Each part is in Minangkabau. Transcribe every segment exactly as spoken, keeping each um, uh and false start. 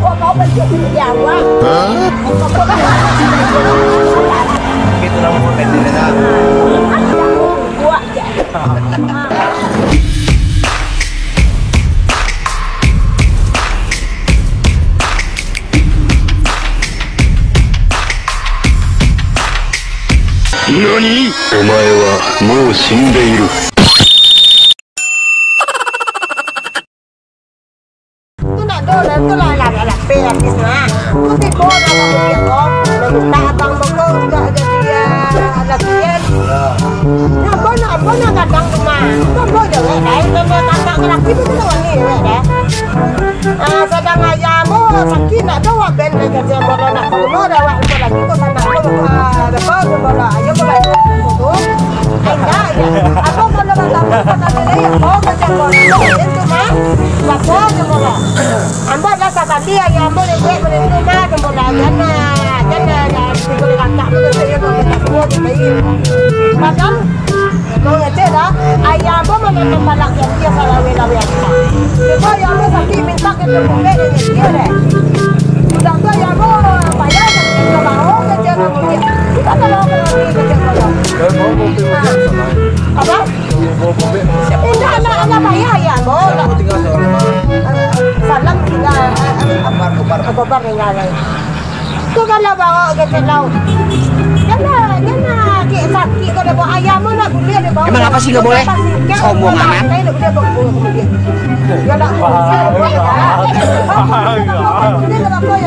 Kok kau bentuk diri awak? Hah? Kok kau bentuk diri awak? Itu nama pendek dah. Buat je. Nani? Omae wa mou shindeiru. Tu nak do lah, tu lah, lah, lah, lapeh habis lah. Tu tibo lah, lah, dia ko. Lah, minta abang beko, udah jadi, ah, laki kan. Nah, ambo nak, ambo nak gadang rumah. Tu ambo je, weh, dah. Itu ambo tak, tak laki tu, tu wani, weh, dah. Ah, sadang ayah ambo sakik, nak do wak ben, weh, kerja ambo nak ke rumah, dah wak lupa lagi, kok sanak ambo, ah, beko, ambo lah. Ayo, ko balik tu. Indak, ya. Ambo kalau batamu sakali lai, ambo macam ko. Itu mah, baco je molo. Ambo lah sakali, ayah ambo lembek barindu mah, ambo lah, jan lah, jan lah, jan lah, tigo dikakak tu, tu, tu, tu, tu, tu, tu. Padahal, mau ngecek dah, ayah ambo mananam palak yang dia salawe-lawe apa. Tibo ayah ambo sakik, mintak ka dia bumbek, dia nyetir deh. Sudah tu ayah ambo payah sakik, ka bawo ka dia nak bumbek. Kita kalau pergi ka dia kalau. Kalau mau bumbek, ha. Apa? Indak lah, alah payah ya, ambo lah. Salam tinggal, eh, eh, Kobar, Kobar. Kobar tinggal lai. Tu kalau bawa ke Telau. Jangan, jangan, kek sakik kau dah bawa ayam pun nak gulir dia bawa. Emang apa sih nggak boleh? Apa sih? Kan sombong amat. Dia nak gulir, dia nak gulir. Dia nak gulir, dia nak gulir. Dia nak gulir, dia nak gulir.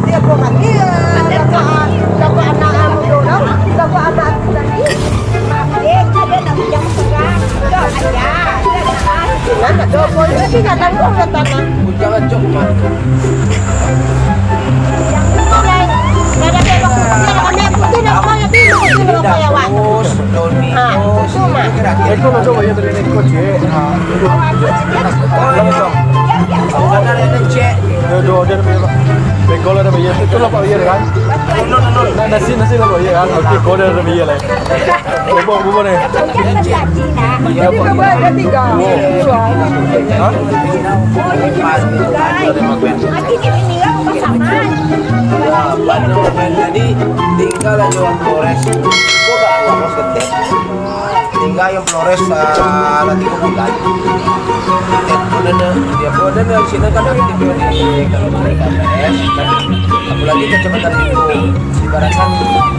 Dia nak gulir. Dapat, dapat anak muda dah. Dapat anak laki tadi. Eh, kita dah nak pinjam sekarang. Dah, ayah. Dah, dah. Dah, dah. Dah, dah. Ujang acok mah. Eko lah tu bayar tadi ni, kau cek. Ah, itu. Ada yang cek. Dia dua order bayar, Pak. Beko lah dah bayar. Itu lah Pak bayar kan? Nah, nasi, nasi lah Pak bayar kan? Okey, kau dah, dah bayar lah. Bubur, bubur ni. Jadi, berapa ada tiga? Ha? Jadi, tinggal aja Flores. Kok gak ngurus ketek? Tinggal yang Flores, ah, lah tiga bulan. Ketek pun ada, dia pun ada, di sini kan aktif juga di, kalau boleh, K P S, kan? Apalagi Kecamatan Minggu. Ibaratkan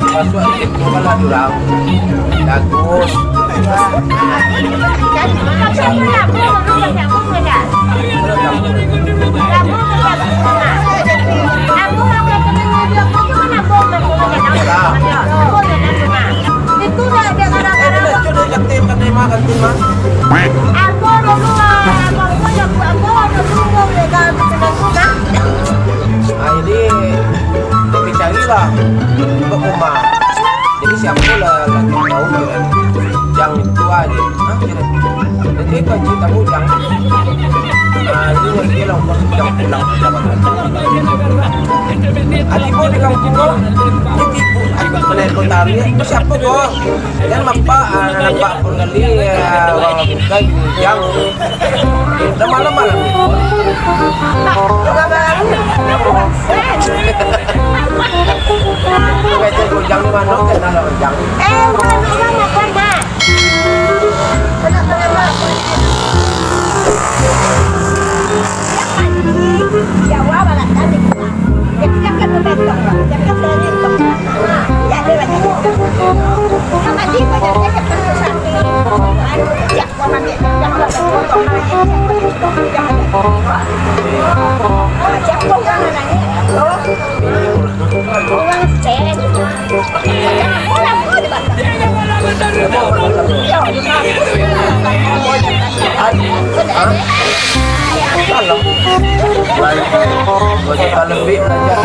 masuk di Kuala Durang, Dagus. Itu dah, dia kadang-kadang. Eh, dia dah curi, kata, kata, mah, ganti, mah. Ambo dulu, ah, ambo dulu, ambo dulu, ambo pegang pesanan tu, kan. Ah, jadi, tapi carilah untuk rumah. Jadi, siapa lah, lah tahu, kan. Yang tua, dia. Hah, dia. Jadi, Pak Haji tahu, yang, ah, ini dia lah, yang pulang, pulang. Ah, tiba di kampung, kok. Ini tipu. Ayo, mana kau tarik? Siapa, kok? Jan nampak, ah, nampak pun kali, ah, urang lakukan, ujang. Dah malam-malam ni. Dah malam ni. Ujang di mana, kan, dalam ujang? Eh, bukan ujang, bukan, Mak. Anak preman. Jawa barat tadi. Jadi, dia kan berbentong, Mak. Dia kan berani. Salah. Baik. Gua suka lembik belajar.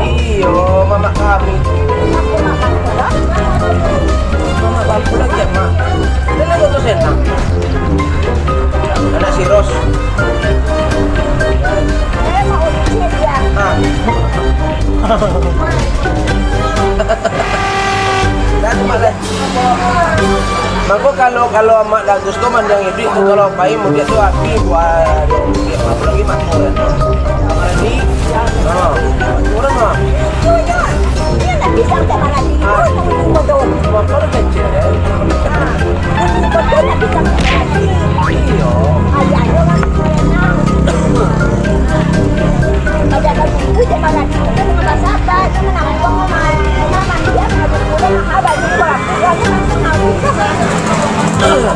Iyo, mamak kami tu. Mamak bangku lagi, Mak. Dia lagi tu senang. Anak si Ros. Ah. Dah tu, Mak, dah. Mangko kalau, kalau Amak Dagus tu mandiang iduik tu, kalau pai mudiak tu api buah, apo lagi mako kan. Amarandi, ha, urang ha. Mako lah kecil, ya. Iyo.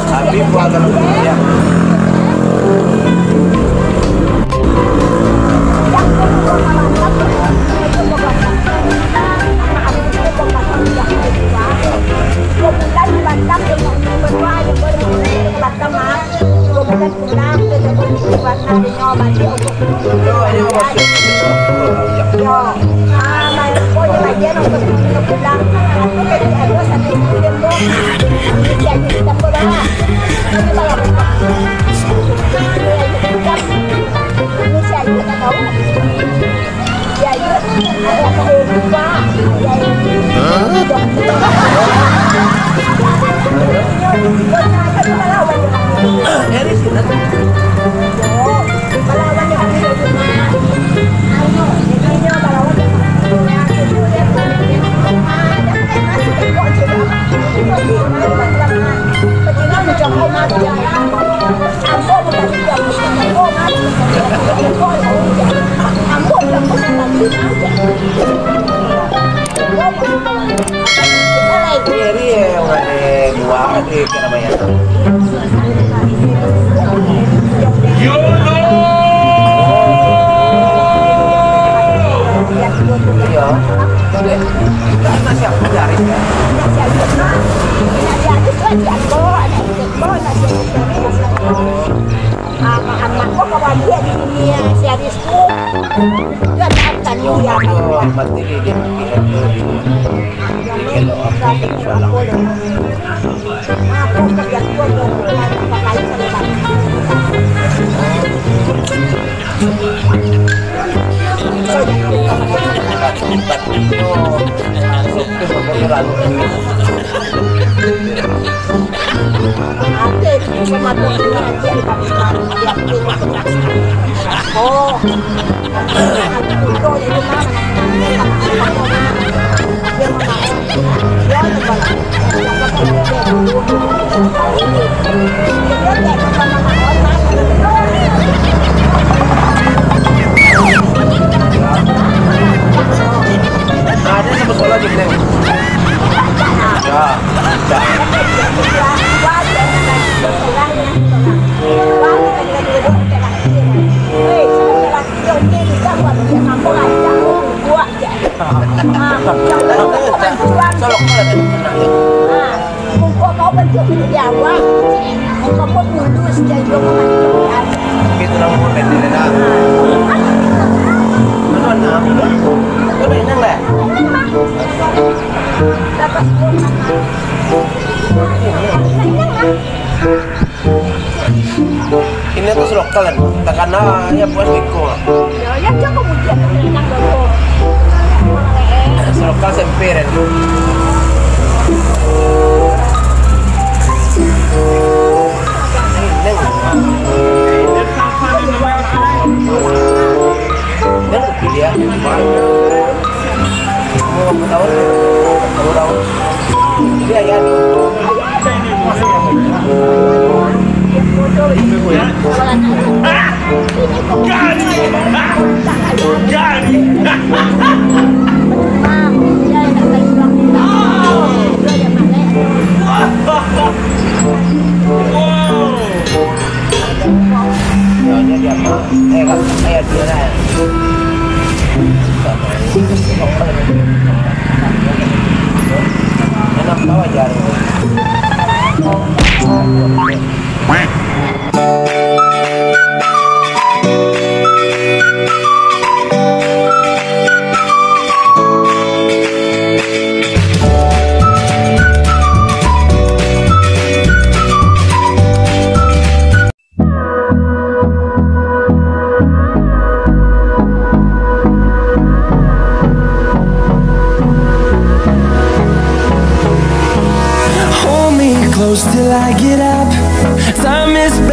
Habib wa dalam dunia. Yo, ah, main bola bagian untuk pulang. Aku tadi ada satu musim tu. Mesti ada kita pulang. Tapi kalau mesti ada kita tahu. Ya, ya. Ada apa lupa? Ya, ya. Dari sini. Jadi, eh, urang, eh, buah, eh, ka namo tu? Iyo. Tu dek. Nasi apo dari? Nasi apo? Nasi apo? Nasi apo? Amak-amak ko kawan dia di dunia si Aris tu. Dia tak akan dia. Yo, mati di, di, di, di, di. Kalau aku, insya Allah. Oh. Ada sama sekolah di Penang. Ya. Solok tu lah tadi pernah, ya. Muko kau bantuak di awak. Muko kau mulus, jadi kau macam. Tapi tu nama pendek dah. Mana, mana? Kau dah inang lah. Dapat sepuluh. Inang lah. Ini tu lokal kan, takana ya buat beko. Yo, yo, cukup ujian tu, Inang, dulu. Lokal semper kan. Inang. Inang pilih ya. Mau berapa tahun? Berapa tahun? Iya, iya. Nyonya dia mah, eh, kan, eh, dia lah. Enak bawa jarum. Close till I get up. Time is